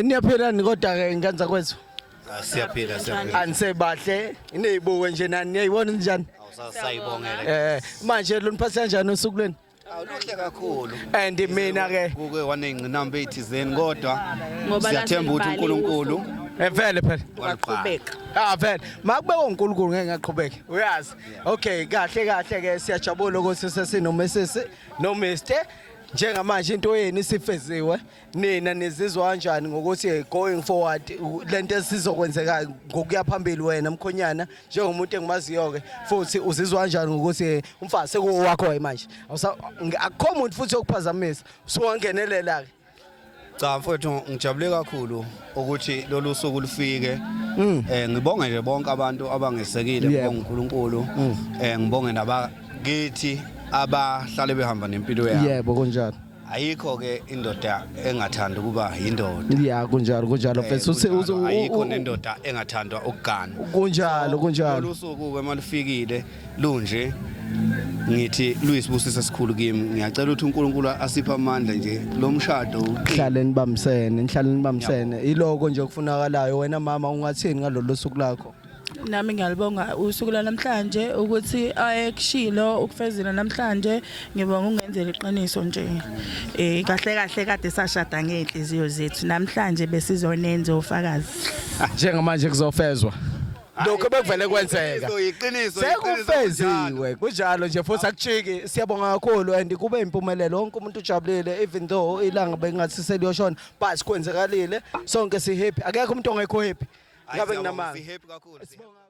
Niyaphila ni kodwa ke ngenza kwethu. Ah, siyaphila, siyaphila. Anisebahle, nizibuke nje nani niyayibona njani? Awusayibongela. Manje luniphatha kanjani usuku lweni? Awuluhle kakhulu. And mina ke Kuke waney'ngqinamba ey'thizeni kodwa Ngoba siyathemba ukuthi laselibhaliwe. uNkulunkulu Vele phela. waliqala. Ah, vele makube uNkulunkulu ngeke ngaqhubeke, uyazi. Okay, kahle kahle ke siyajabula ukuthi sesino Mrs no Mr. Njengamanje into yenu isifeziwe. Nina nizizwa kanjani ngokuthi going forward lento esizokwenzeka ngokuya phambili? Wena mkhonyana, njengomuntu engimaziyo ke futhi, uzizwa kanjani ngokuthi umfazi sekuwakho manje, akukho muntu futhi yokuphazamisa, usuwangenelela ke? Cha mfowethu, ngijabule kakhulu ukuthi lolu suku lufike. Ngibonge nje bonke abantu abangesekile, ngibonge uNkulunkulu. Ngibonge nabakithi abahlale behamba nempilo yami. Yebo, kunjalo. Ayikho ke indoda engathanda ukuba yindoda. Ya, kunjalo, kunjalo mfethu. Kunjalo, ayikho nendoda engathandwa ukugana. Kunjalo, kunjalo. Lolu suku ke malufikile lunje, ngithi luyisibusiso esikhulu kimi. Ngiyacela ukuthi uNkulunkulu asiphe amandla nje lo mshado uqine. Hlale nibambisene, nihlale nibambisene, iloko nje okufunakalayo. Wena mama, ungathini ngalolu suku lakho? Nami ngiyalibonga usuku lwanamhlanje ukuthi ayekushilo ukufezile namhlanje. Ngibonga ungenzela iqiniso nje. Kahle kahle kade sashada ngeenhliziyo zethu, namhlanje besizonenza ofakazi. Njengamanje kuzofezwa lokho bekuvele kwenzeka. Iqiniso, iqiniso. Sekufeziwe, kunjalo nje futhi akujiki. Siyabonga kakhulu and kube impumelelo, wonke umuntu ujabulile, even though ilanga bengathi seliyoshona, but kwenzekalile, sonke si happy, akekho umuntu ongekho happy. Ngabe nginamanga. Happy kakhulu. Sibonga.